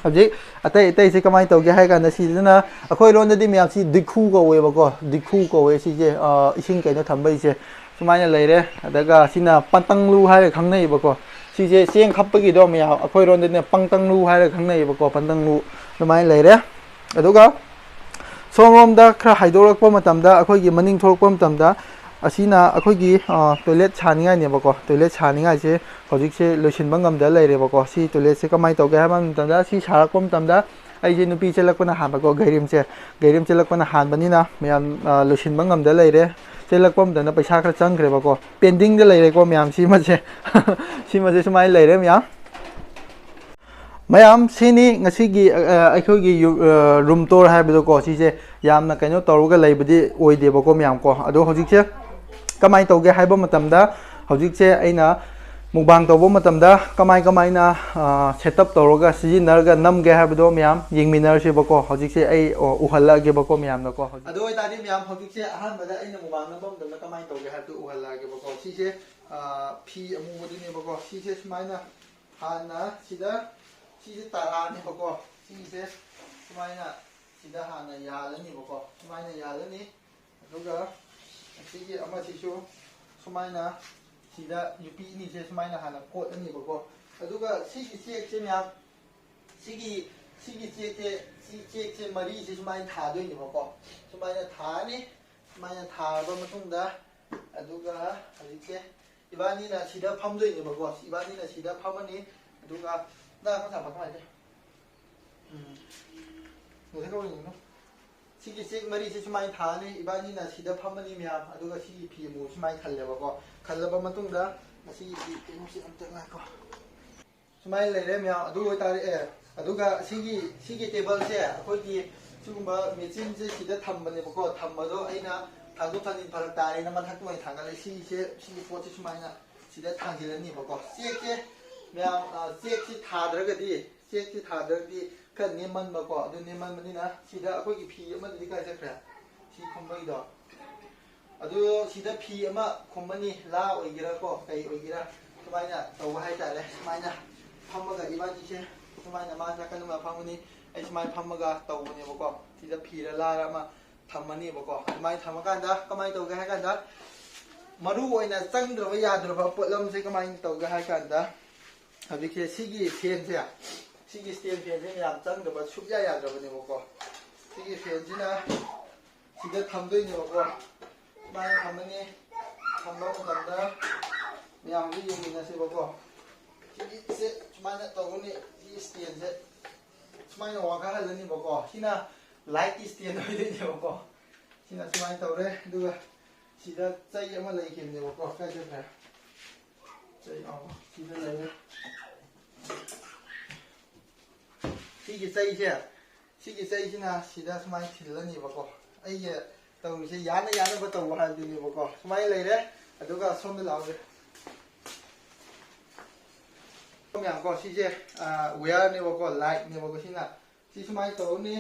ꯍꯧꯖꯤꯛ ꯑꯇꯩ ꯑꯇꯩꯁꯤ ꯀꯃꯥꯏꯅ ꯇꯧꯒꯦ ꯍꯥꯏ ꯀꯥꯟꯗ, ꯁꯤꯁꯤꯅ ꯑꯩꯈꯣꯏ ꯂꯣꯟꯗꯗꯤ ꯃꯌꯥꯝꯁꯤ ꯗꯤꯈꯨ ꯀꯧꯋꯦꯕꯀꯣ, ꯗꯤꯈꯨ ꯀꯧꯋꯦ ꯁꯤꯁꯦ, ꯑ, ꯏꯁꯤꯡ ꯀꯩꯅꯣ ꯊꯝꯕꯩꯁꯦ꯫ ꯁꯨꯃꯥꯏꯅ ꯂꯩꯔꯦ꯫ ꯑꯗꯨꯒ ꯁꯤꯅ ꯄꯟꯇꯪꯂꯨ ꯍꯥꯏꯔꯒ ꯈꯪꯅꯩꯕꯀꯣ꯫ ꯁꯤꯁꯦ ꯆꯦꯡ ꯈꯞꯄꯒꯤꯗꯣ ꯃꯌꯥꯝ, ꯑꯩꯈꯣꯏꯔꯣꯝꯗꯅꯦ ꯄꯪꯇꯪꯂꯨ ꯍꯥꯏꯔꯒ ꯈꯪꯅꯩꯌꯦꯕꯀꯣ, ꯄꯪꯇꯪꯂꯨ ꯑꯗꯨꯃꯥꯏꯅ ꯂꯩꯔꯦ꯫ ꯑꯗꯨꯒ ꯁꯣꯝꯂꯣꯝꯗ ꯈꯔ ꯍꯥꯏꯗꯣꯔꯛꯄ ꯃꯇꯝꯗ, ꯑꯩꯈꯣꯏꯒꯤ ꯃꯅꯤꯡ ꯊꯣꯛꯂꯛꯄ ꯃꯇꯝꯗ, ꯑꯁꯤꯅ ꯑꯩꯈꯣꯏꯒꯤ ꯇꯣꯏꯂꯦꯠ ꯁꯥꯅꯤꯡꯉꯥꯏꯅꯦꯕꯀꯣ꯫ ꯇꯣꯏꯂꯦꯠ ꯁꯥꯅꯤꯡꯉꯥꯏꯁꯦ ꯍꯧꯖꯤꯛꯁꯦ ꯂꯣꯏꯁꯤꯟꯕ ꯉꯝꯗ ꯂꯩꯔꯦꯕꯀꯣ꯫ ꯁꯤ ꯇꯣꯏꯂꯦꯠꯁꯦ ꯀꯃꯥꯏꯅ ꯇꯧꯒꯦ ꯍꯥꯏꯕ ꯃꯇꯝꯗ, ꯁꯤ ꯁꯥꯔꯛꯄ ꯃꯇꯝꯗ ꯑꯩꯁꯦ ꯅꯨꯄꯤ ꯆꯦꯜꯂꯛꯄꯅ ꯍꯥꯟꯕꯀꯣ, ꯒꯩꯔꯤꯝꯁꯦ, ꯒꯩꯔꯤꯝ ꯆꯦꯜꯂꯛꯄꯅ ꯍꯥꯟꯕꯅꯤꯅ ꯃꯌꯥꯝ, ꯑ, ꯂꯣꯏꯁꯤꯟꯕ ꯉꯝꯗ ꯂꯩꯔꯦ꯫ ꯆꯦꯜꯂꯛꯄ ꯃꯇꯝꯗ ꯄꯩꯁꯥ ꯈꯔ ꯆꯪꯈ꯭ꯔꯦꯕꯀꯣ, ꯄꯦꯟꯗꯤꯡꯗ ꯂꯩꯔꯦꯀꯣ ꯃꯌꯥꯝ꯫ ꯁꯤꯃꯁꯦ ꯁꯤꯃꯁꯦ ꯁꯨꯃꯥꯏꯅ ꯂꯩꯔꯦ ꯃꯌꯥꯝ꯫ ꯃꯌꯥꯝ, ꯁꯤꯅꯤ ꯉꯁꯤꯒꯤ, ꯑ, ꯑꯩꯈꯣꯏꯒꯤ ꯌꯨ-, ꯑ, ꯔꯨꯝ ꯇꯣꯔ ꯍꯥꯏꯕꯗꯣꯀꯣ꯫ ꯁꯤꯁꯦ ꯌꯥꯝꯅ ꯀꯩꯅꯣ ꯇꯧꯔꯒ ꯂꯩꯕꯗꯤ ꯑꯣꯏꯗꯦꯕꯀꯣ ꯃꯌꯥꯝ ꯀꯣ꯫ ꯑꯗꯣ ꯍꯧꯖꯤꯛꯁꯦ ꯀꯃꯥꯏꯅ ꯇꯧꯒꯦ ꯍꯥꯏꯕ ꯃꯇꯝꯗ, ꯍꯧꯖꯤꯛꯁꯦ ꯑꯩꯅ ꯃꯨꯛꯕꯥꯡ ꯇꯧꯕ ꯃꯇꯝꯗ ꯀꯃꯥꯏ ꯀꯃꯥꯏꯅ, ꯑ, ꯁꯦꯠ ꯑꯞ ꯇꯧꯔꯒ ꯁꯤꯖꯤꯟꯅꯔꯒ ꯅꯝꯒꯦ ꯍꯥꯏꯕꯗꯣ ꯃꯌꯥꯝ ꯌꯦꯡꯃꯤꯟꯅꯔꯁꯦꯕꯀꯣ꯫ ꯍꯧꯖꯤꯛꯁꯦ ꯑꯩ, ꯑ, ꯎꯍꯜꯂꯛꯑꯒꯦꯕꯀꯣ ꯃꯌꯥꯝꯅꯀꯣ꯫ ꯑꯗꯨ ꯑꯣꯏꯇꯥꯔꯗꯤ ꯃꯌꯥꯝ, ꯍꯧꯖꯤꯛꯁꯦ ꯑꯍꯥꯟꯕꯗ ꯑꯩꯅ ꯃꯨꯛꯕꯥꯡ ꯅꯝꯕ ꯃꯇꯝꯗ ꯀꯃꯥꯏꯅ ꯇꯧꯒꯦ ꯍꯥꯏꯕꯗꯨ ꯎꯍꯜꯂꯛꯑꯒꯦꯕꯀꯣ꯫ ꯁꯤꯁꯦ, ꯑ, ꯐꯤ ꯑꯃꯨꯕꯗꯨꯅꯦꯕꯀꯣ꯫ ꯁꯤꯁꯦ ꯁꯨꯃꯥꯏꯅ ꯍꯥꯟꯅ ꯁꯤꯗ, ꯁꯤꯁꯦ ꯇꯔꯥꯅꯦꯕꯀꯣ꯫ ꯁꯤꯁꯦ ꯁꯨꯃꯥꯏꯅ ꯁꯤꯗ ꯍꯥꯟꯅ ꯌꯥꯜꯂꯅꯤꯕꯀꯣ꯫ ꯁꯨꯃꯥꯏꯅ ꯌꯥꯜꯂꯅꯤ꯫ ꯑꯗꯨꯒ ꯑꯁꯤꯒꯤ ꯑꯃꯁꯤꯁꯨ ꯁꯨꯃꯥꯏꯅ ꯁꯤꯗ ꯌꯨꯄꯤ ꯑꯅꯤꯁꯦ ꯁꯨꯃꯥꯏꯅ ꯍꯥꯟꯅ ꯀꯣꯠꯂꯅꯤꯕꯀꯣ꯫ ꯑꯗꯨꯒ ꯁꯤꯒꯤ ꯆꯦꯛꯁꯦ ꯃꯌꯥꯝ, ꯁꯤꯒꯤ, ꯁꯤꯒꯤ ꯆꯦꯛꯁꯦ, ꯁꯤ ꯆꯦꯛꯁꯦ ꯃꯔꯤꯁꯦ ꯁꯨꯃꯥꯏꯅ ꯊꯥꯗꯣꯏꯅꯦꯕꯀꯣ꯫ ꯁꯨꯃꯥꯏꯅ ꯊꯥꯔꯅꯤ꯫ ꯁꯨꯃꯥꯏꯅ ꯊꯥꯔꯕ ꯃꯇꯨꯡꯗ, ꯑꯗꯨꯒ ꯍꯧꯖꯤꯛꯁꯦ ꯏꯕꯥꯅꯤꯅ ꯁꯤꯗ ꯐꯝꯗꯣꯏꯅꯦꯕꯀꯣ꯫ ꯏꯕꯥꯅꯤꯅ ꯁꯤꯗ ꯐꯝꯃꯅꯤ꯫ ꯑꯗꯨꯒ ꯅꯪ ꯃꯊꯥ ꯀꯃꯥꯏꯅ ꯇꯧ? ꯎꯝ꯫ ꯉꯁꯥꯏ ꯀꯧꯔꯤꯅꯣ? ꯁꯤꯒꯤ ꯆꯦꯛ ꯃꯔꯤꯁꯤ ꯁꯨꯃꯥꯏꯅ ꯊꯥꯔꯅꯤ꯫ ꯏꯕꯥꯅꯤꯅ ꯁꯤꯗ ꯐꯝꯃꯅꯤ ꯃꯌꯥꯝ, ꯑꯗꯨꯒ ꯁꯤꯒꯤ ꯐꯤ ꯑꯃꯨꯛ ꯁꯨꯃꯥꯏꯅ ꯈꯜꯂꯦꯕꯀꯣ꯫ ꯈꯜꯂꯕ ꯃꯇꯨꯡꯗ ꯃꯁꯤꯒꯤ ꯐꯤ ꯀꯩꯅꯣꯁꯤ ꯑꯝꯇ ꯉꯥꯏꯈꯣ꯫ ꯁꯨꯃꯥꯏꯅ ꯂꯩꯔꯦ ꯃꯌꯥꯝ꯫ ꯑꯗꯨ ꯑꯣꯏꯇꯥꯔꯗꯤ, ꯑꯦ, ꯑꯗꯨꯒ ꯁꯤꯒꯤ, ꯁꯤꯒꯤ ꯇꯦꯕꯜꯁꯦ ꯑꯩꯈꯣꯏꯒꯤ ꯁꯤꯒꯨꯝꯕ ꯃꯦꯆꯤꯟꯁꯦ ꯁꯤꯗ ꯊꯝꯕꯅꯦꯕꯀꯣ꯫ ꯊꯝꯕꯗꯣ ꯑꯩꯅ ꯊꯥꯡꯗꯣꯛ ꯊꯥꯡꯖꯤꯟ ꯐꯔꯛ ꯇꯥꯔꯦꯅ ꯃꯊꯛꯇ ꯑꯣꯏꯅ ꯊꯥꯡꯒꯠꯂꯦ꯫ ꯁꯤꯁꯦ, ꯁꯤꯒꯤ ꯄꯣꯠꯁꯦ ꯁꯨꯃꯥꯏꯅ ꯁꯤꯗ ꯊꯥꯡꯖꯤꯜꯂꯅꯤꯕꯀꯣ꯫ ꯆꯦꯛꯁꯦ ꯃꯌꯥꯝ, ꯑ, ꯆꯦꯛꯁꯤ ꯊꯥꯗ꯭ꯔꯒꯗꯤ, ꯆꯦꯛꯁꯤ ꯊꯥꯗ꯭ꯔꯒꯗꯤ ꯈꯔ ꯅꯦꯝꯃꯟꯕꯀꯣ꯫ ꯑꯗꯨ ꯅꯦꯝꯃꯟꯕꯅꯤꯅ ꯁꯤꯗ ꯑꯩꯈꯣꯏꯒꯤ ꯐꯤ ꯑꯃꯗꯨꯗꯤ ꯀꯥꯏ ꯆꯠꯈ꯭ꯔꯦ? ꯁꯤ ꯈꯨꯝꯕꯒꯤꯗꯣ꯫ ꯑꯗꯨ ꯁꯤꯗ ꯐꯤ ꯑꯃ ꯈꯨꯝꯃꯅꯤ, ꯂꯥ ꯑꯣꯏꯒꯦꯔꯥ ꯀꯣ, ꯀꯩ ꯑꯣꯏꯒꯦꯔꯥ, ꯁꯨꯃꯥꯏꯅ ꯇꯧꯕ ꯍꯥꯏꯇꯥꯔꯦ꯫ ꯁꯨꯃꯥꯏꯅ ꯐꯝꯃꯒ ꯏꯕꯥꯅꯤꯁꯦ ꯁꯨꯃꯥꯏꯅ ꯃꯥ ꯅꯥꯀꯟ ꯑꯃ ꯐꯝꯃꯅꯤ, ꯑꯩ ꯁꯨꯃꯥꯏꯅ ꯐꯝꯃꯒ ꯇꯧꯕꯅꯦꯕꯀꯣ꯫ ꯁꯤꯗ ꯐꯤꯔ ꯂꯥꯔ ꯑꯃ ꯊꯝꯃꯅꯦꯕꯀꯣ꯫ ꯑꯗꯨꯃꯥꯏꯅ ꯊꯝꯃꯀꯥꯟꯗ ꯀꯃꯥꯏꯅ ꯇꯧꯒꯦ ꯍꯥꯏ ꯀꯥꯟꯗ, ꯃꯔꯨ ꯑꯣꯏꯅ ꯆꯪꯗ꯭ꯔꯕ ꯌꯥꯗ꯭ꯔꯕ ꯄꯣꯠꯂꯝꯁꯦ ꯀꯃꯥꯏꯅ ꯇꯧꯒꯦ ꯍꯥꯏ ꯀꯥꯟꯗ, ꯍꯧꯖꯤꯛꯁꯦ ꯁꯤꯒꯤ ꯐꯦꯟꯁꯦ, ꯁꯤꯒꯤ ꯁ꯭ꯇꯦꯟ ꯐꯦꯟꯁꯦ ꯃꯌꯥꯝ ꯆꯪꯗꯕ ꯁꯨꯛꯌꯥ ꯌꯥꯗ꯭ꯔꯕꯅꯦꯕꯀꯣ꯫ ꯁꯤꯒꯤ ꯐꯦꯟꯁꯤꯅ ꯁꯤꯗ ꯊꯝꯗꯣꯏꯅꯦꯕꯀꯣ꯫ ꯁꯨꯃꯥꯏꯅ ꯊꯝꯃꯅꯤ꯫ ꯊꯝꯕ ꯃꯇꯝꯗ ꯃꯌꯥꯝꯁꯨ ꯌꯦꯡꯃꯤꯟꯅꯁꯦꯕꯀꯣ꯫ ꯁꯤꯒꯤꯁꯦ ꯁꯨꯃꯥꯏꯅ ꯇꯧꯒꯅꯤ꯫ ꯁꯤ ꯁ꯭ꯇꯦꯟꯁꯦ ꯁꯨꯃꯥꯏꯅ ꯋꯥꯡꯈꯠꯍꯜꯂꯅꯤꯕꯀꯣ꯫ ꯁꯤꯅ ꯂꯥꯏꯠꯀꯤ ꯁ꯭ꯇꯦꯟ ꯑꯣꯏꯗꯣꯏꯅꯦꯕꯀꯣ꯫ ꯁꯤꯅ ꯁꯨꯃꯥꯏꯅ ꯇꯧꯔꯦ꯫ ꯑꯗꯨꯒ ꯁꯤꯗ ꯆꯩ ꯑꯃ ꯂꯩꯈꯤꯕꯅꯦꯕꯀꯣ꯫ ꯀꯥꯏ ꯆꯠꯈ꯭ꯔꯦ? ꯆꯩ, ꯑꯣ, ꯁꯤꯗ ꯂꯩꯔꯦ꯫ ꯁꯤꯒꯤ ꯆꯩꯁꯦ, ꯁꯤꯒꯤ ꯆꯩꯁꯤꯅ ꯁꯤꯗ ꯁꯨꯃꯥꯏꯅ ꯊꯤꯜꯂꯅꯤꯕꯀꯣ꯫ ꯑꯩꯒꯤ ꯇꯧꯔꯤꯁꯦ ꯌꯥꯅ ꯌꯥꯅꯕ ꯇꯧꯕ ꯍꯥꯏꯕꯗꯨꯅꯦꯕꯀꯣ꯫ ꯁꯨꯃꯥꯏꯅ ꯂꯩꯔꯦ꯫ ꯑꯗꯨꯒ ꯁꯣꯝꯗ ꯂꯥꯛꯑꯣꯁꯦ꯫ ꯃꯌꯥꯝꯀꯣ, ꯁꯤꯁꯦ, ꯑ, ꯋꯦꯌꯔꯅꯦꯕꯀꯣ, ꯂꯥꯏꯠꯅꯦꯕꯀꯣ꯫ ꯁꯤꯅ ꯁꯤ ꯁꯨꯃꯥꯏꯅ ꯇꯧꯔꯅꯤ꯫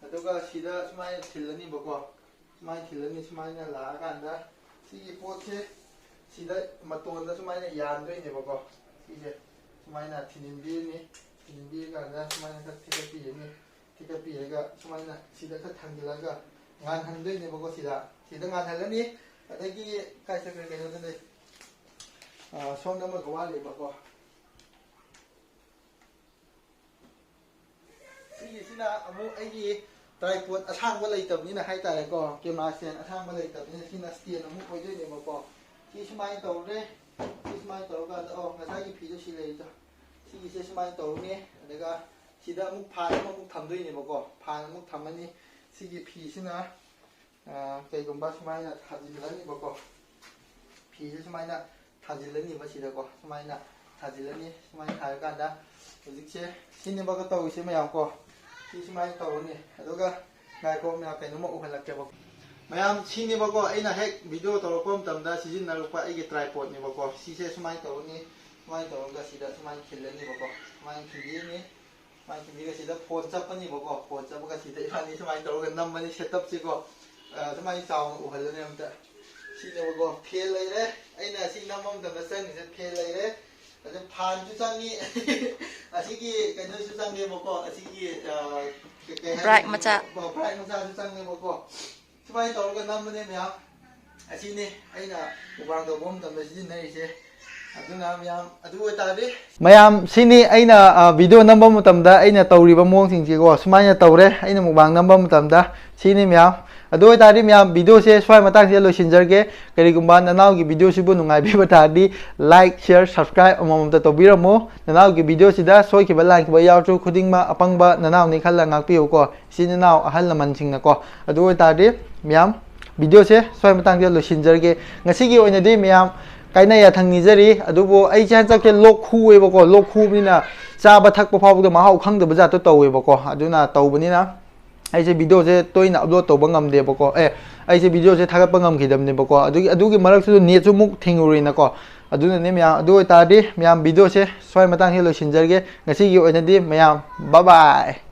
ꯑꯗꯨꯒ ꯁꯤꯗ ꯁꯨꯃꯥꯏꯅ ꯊꯤꯜꯂꯅꯤꯕꯀꯣ꯫ ꯁꯨꯃꯥꯏꯅ ꯊꯤꯜꯂꯅꯤ꯫ ꯁꯨꯃꯥꯏꯅ ꯂꯥꯛꯑꯀꯥꯟꯗ ꯁꯤꯒꯤ ꯄꯣꯠꯁꯦ ꯁꯤꯗ ꯃꯇꯣꯟꯗ ꯁꯨꯃꯥꯏꯅ ꯌꯥꯟꯗꯣꯏꯅꯦꯕꯀꯣ꯫ ꯁꯤꯁꯦ ꯁꯨꯃꯥꯏꯅ ꯊꯤꯟꯖꯤꯟꯕꯤꯔꯅꯤ꯫ ꯊꯤꯟꯖꯤꯟꯕꯤꯔꯀꯥꯟꯗ ꯁꯨꯃꯥꯏꯅ ꯈꯔ ꯊꯦꯀꯠꯄꯤꯔꯅꯤ꯫ ꯊꯦꯀꯠꯄꯤꯔꯒ ꯁꯨꯃꯥꯏꯅ ꯁꯤꯗ ꯈꯔ ꯊꯥꯡꯖꯤꯜꯂꯒ ꯉꯥꯟꯍꯟꯗꯣꯏꯅꯦꯕꯀꯣ꯫ ꯁꯤꯗ, ꯁꯤꯗ ꯉꯥꯟꯍꯜꯂꯅꯤ꯫ ꯑꯗꯒꯤ ꯀꯥꯏ ꯆꯠꯈ꯭ꯔꯦ? ꯀꯩꯅꯣꯗ ꯂꯩ꯫ ꯑ, ꯁꯣꯝꯗ ꯑꯃꯒ ꯋꯥꯠꯂꯤꯕꯀꯣ꯫ ꯁꯤꯒꯤꯁꯤꯅ ꯑꯃꯨꯛ ꯑꯩꯒꯤ ꯇ꯭ꯔꯥꯏꯄꯣꯠ ꯑꯁꯥꯡꯕ ꯂꯩꯇꯕꯅꯤꯅ ꯍꯥꯏꯇꯥꯔꯦꯀꯣ, ꯀꯦꯃꯦꯔꯥ ꯁ꯭ꯇꯦꯟ ꯑꯁꯥꯡꯕ ꯂꯩꯇꯕꯅꯤꯅ ꯁꯤꯅ ꯁ꯭ꯇꯦꯟ ꯑꯃꯨꯛ ꯑꯣꯏꯗꯣꯏꯅꯦꯕꯀꯣ꯫ ꯁꯤ ꯁꯨꯃꯥꯏꯅ ꯇꯧꯔꯦ꯫ ꯁꯤ ꯁꯨꯃꯥꯏꯅ ꯇꯧꯔꯀꯥꯟꯗ, ꯑꯣ, ꯉꯁꯥꯏꯒꯤ ꯐꯤꯗꯣ ꯁꯤ ꯂꯩꯔꯤꯗꯣ꯫ ꯁꯤꯒꯤꯁꯦ ꯁꯨꯃꯥꯏꯅ ꯇꯧꯔꯅꯤ꯫ ꯑꯗꯨꯒ ꯁꯤꯗ ꯑꯃꯨꯛ ꯐꯥꯟ ꯑꯃꯃꯨꯛ ꯊꯝꯗꯣꯏꯅꯦꯕꯀꯣ꯫ ꯐꯥꯟ ꯑꯃꯨꯛ ꯊꯝꯃꯅꯤ꯫ ꯁꯤꯒꯤ ꯐꯤꯁꯤꯅ, ꯑ, ꯀꯩꯒꯨꯝꯕ ꯁꯨꯃꯥꯏꯅ ꯊꯥꯖꯤꯜꯂꯅꯤꯕꯀꯣ꯫ ꯐꯤꯁꯦ ꯁꯨꯃꯥꯏꯅ ꯊꯥꯖꯤꯜꯂꯅꯤꯕ ꯁꯤꯗꯀꯣ꯫ ꯁꯨꯃꯥꯏꯅ ꯊꯥꯖꯤꯜꯂꯅꯤ꯫ ꯁꯨꯃꯥꯏꯅ ꯊꯥꯔꯀꯥꯟꯗ ꯍꯧꯖꯤꯛꯁꯦ ꯁꯤꯅꯦꯕꯀꯣ ꯇꯧꯔꯤꯁꯦ ꯃꯌꯥꯝ ꯀꯣ꯫ ꯁꯤ ꯁꯨꯃꯥꯏꯅ ꯇꯧꯔꯅꯤ꯫ ꯑꯗꯨꯒ ꯉꯥꯏꯈꯣ ꯃꯌꯥꯝ, ꯀꯩꯅꯣꯝꯃ ꯎꯍꯜꯂꯛꯀꯦꯕ꯫ ꯃꯌꯥꯝ, ꯁꯤꯅꯦꯕꯀꯣ ꯑꯩꯅ ꯍꯦꯛ ꯚꯤꯗꯤꯑꯣ ꯇꯧꯔꯛꯄ ꯃꯇꯝꯗ ꯁꯤꯖꯤꯟꯅꯔꯛꯄ ꯑꯩꯒꯤ ꯇ꯭ꯔꯥꯏꯄꯣꯠꯅꯦꯕꯀꯣ꯫ ꯁꯤꯁꯦ ꯁꯨꯃꯥꯏꯅ ꯇꯧꯔꯅꯤ꯫ ꯁꯨꯃꯥꯏꯅ ꯇꯧꯔꯒ ꯁꯤꯗ ꯁꯨꯃꯥꯏꯅ ꯈꯤꯜꯂꯅꯤꯕꯀꯣ꯫ ꯁꯨꯃꯥꯏꯅ ꯈꯤꯜꯂꯅꯤ꯫ ꯁꯨꯃꯥꯏꯅ ꯈꯤꯜꯂꯒ ꯁꯤꯗ ꯐꯣꯟ ꯆꯞꯄꯅꯤꯕꯀꯣ꯫ ꯐꯣꯟ ꯆꯞꯄꯒ ꯁꯤꯗ ꯏꯕꯥꯅꯤ ꯁꯨꯃꯥꯏꯅ ꯇꯧꯔꯒ ꯅꯝꯃꯅꯤ꯫ ꯁꯦꯠꯑꯞꯁꯦꯀꯣ, ꯑ, ꯁꯨꯃꯥꯏꯅ ꯆꯥꯎꯅ ꯎꯍꯜꯂꯅꯤ ꯑꯝꯇ꯫ ꯁꯤꯅꯦꯕꯀꯣ, ꯐꯦꯟ ꯂꯩꯔꯦ꯫ ꯑꯩꯅ ꯁꯤ ꯅꯝꯕ ꯃꯇꯝꯗ ꯆꯪꯉꯤꯁꯦ ꯐꯦꯟ ꯂꯩꯔꯦ꯫ ꯑꯗ ꯐꯥꯟꯁꯨ ꯆꯪꯉꯤ꯫ ꯑꯁꯤꯒꯤ ꯀꯩꯅꯣꯁꯨ ꯆꯪꯉꯦꯕꯀꯣ꯫ ꯑꯁꯤꯒꯤ, ꯑ, ꯀꯩ ꯍꯥꯏꯅꯤ? ꯕ꯭ꯔꯥꯏꯠ ꯃꯆꯥ꯫ ꯑꯣ, ꯕ꯭ꯔꯥꯏꯠ ꯃꯆꯥꯁꯨ ꯆꯪꯉꯦꯕꯀꯣ꯫ ꯁꯨꯃꯥꯏꯅ ꯇꯧꯔꯒ ꯅꯝꯕꯅꯦ ꯃꯌꯥꯝ꯫ ꯑꯁꯤꯅꯤ ꯑꯩꯅ ꯃꯨꯛꯕꯥꯡ ꯇꯧꯕ ꯃꯇꯝꯗ ꯁꯤꯖꯤꯟꯅꯔꯤꯁꯦ꯫ ꯑꯗꯨꯅ ꯃꯌꯥꯝ, ꯑꯗꯨ ꯑꯣꯏꯇꯥꯔꯗꯤ ꯃꯌꯥꯝ, ꯁꯤꯅꯤ ꯑꯩꯅ, ꯑ, video ꯅꯝꯕ ꯃꯇꯝꯗ ꯑꯩꯅ ꯇꯧꯔꯤꯕ ꯃꯑꯣꯡꯁꯤꯡꯁꯤꯀꯣ꯫ ꯁꯨꯃꯥꯏꯅ ꯇꯧꯔꯦ ꯑꯩꯅ ꯃꯨꯛꯕꯥꯡ ꯅꯝꯕ ꯃꯇꯝꯗ꯫ ꯁꯤꯅꯤ ꯃꯌꯥꯝ꯫ ꯑꯗꯨ ꯑꯣꯏꯇꯥꯔꯗꯤ ꯃꯌꯥꯝ, videoꯁꯦ ꯁ꯭ꯋꯥꯏ ꯃꯇꯥꯡꯁꯤꯗ ꯂꯣꯏꯁꯤꯟꯖꯔꯒꯦ꯫ ꯀꯔꯤꯒꯨꯝꯕ ꯅꯅꯥꯎꯒꯤ videoꯁꯤꯕꯨ ꯅꯨꯡꯉꯥꯏꯕꯤꯕ ꯇꯥꯔꯗꯤ like, share, subscribe ꯑꯃꯃꯝꯇ ꯇꯧꯕꯤꯔꯝꯃꯨ꯫ ꯅꯅꯥꯎꯒꯤ videoꯁꯤꯗ ꯁꯣꯏꯈꯤꯕ ꯂꯥꯟꯈꯤꯕ ꯌꯥꯎꯔꯁꯨ ꯈꯨꯗꯤꯡꯃꯛ ꯑꯄꯪꯕ ꯅꯅꯥꯎꯅꯤ ꯈꯜꯂ ꯉꯥꯛꯄꯤꯌꯨꯀꯣ, ꯏꯆꯤꯟ ꯏꯅꯥꯎ ꯑꯍꯜ ꯂꯃꯟꯁꯤꯡꯅꯀꯣ꯫ ꯑꯗꯨ ꯑꯣꯏꯇꯥꯔꯗꯤ ꯃꯌꯥꯝ, videoꯁꯦ ꯁ꯭ꯋꯥꯏ ꯃꯇꯥꯡꯁꯤꯗ ꯂꯣꯏꯁꯤꯟꯖꯔꯒꯦ꯫ ꯉꯁꯤꯒꯤ ꯑꯣꯏꯅꯗꯤ ꯃꯌꯥꯝ ꯀꯥꯏꯅ ꯌꯥꯊꯪ ꯅꯤꯖꯔꯤ꯫ ꯑꯗꯨꯕꯨ ꯑꯩꯁꯦ ꯍꯟꯗꯛꯁꯦ ꯂꯣꯛ ꯈꯨꯑꯦꯕꯀꯣ, ꯂꯣꯛ ꯈꯨꯕꯅꯤꯅ ꯆꯥꯕ ꯊꯛꯄ ꯐꯥꯎꯕꯗ ꯃꯍꯥꯎ ꯈꯪꯗꯕ ꯖꯥꯠꯇꯣ ꯇꯧꯋꯦꯕꯀꯣ꯫ ꯑꯗꯨꯅ ꯇꯧꯕꯅꯤꯅ ꯑꯩꯁꯦ videoꯁꯦ ꯇꯣꯏꯅ upload ꯇꯧꯕ ꯉꯝꯗꯦꯕꯀꯣ꯫ ꯑꯦ, ꯑꯩꯁꯦ videoꯁꯦ ꯊꯥꯒꯠꯄ ꯉꯝꯈꯤꯗꯕꯅꯦꯕꯀꯣ꯫ ꯑꯗꯨꯒꯤ, ꯑꯗꯨꯒꯤ ꯃꯔꯛꯁꯤꯗ netꯁꯨ ꯑꯃꯨꯛ ꯊꯤꯡꯉꯨꯔꯦꯅꯀꯣ꯫ ꯑꯗꯨꯅꯅꯦ ꯃꯌꯥꯝ, ꯑꯗꯨ ꯑꯣꯏꯇꯥꯔꯗꯤ ꯃꯌꯥꯝ, videoꯁꯦ ꯁ꯭ꯋꯥꯏ ꯃꯇꯥꯡꯁꯤꯗ ꯂꯣꯏꯁꯤꯟꯖꯔꯒꯦ꯫ ꯉꯁꯤꯒꯤ ꯑꯣꯏꯅꯗꯤ ꯃꯌꯥꯝ bye bye꯫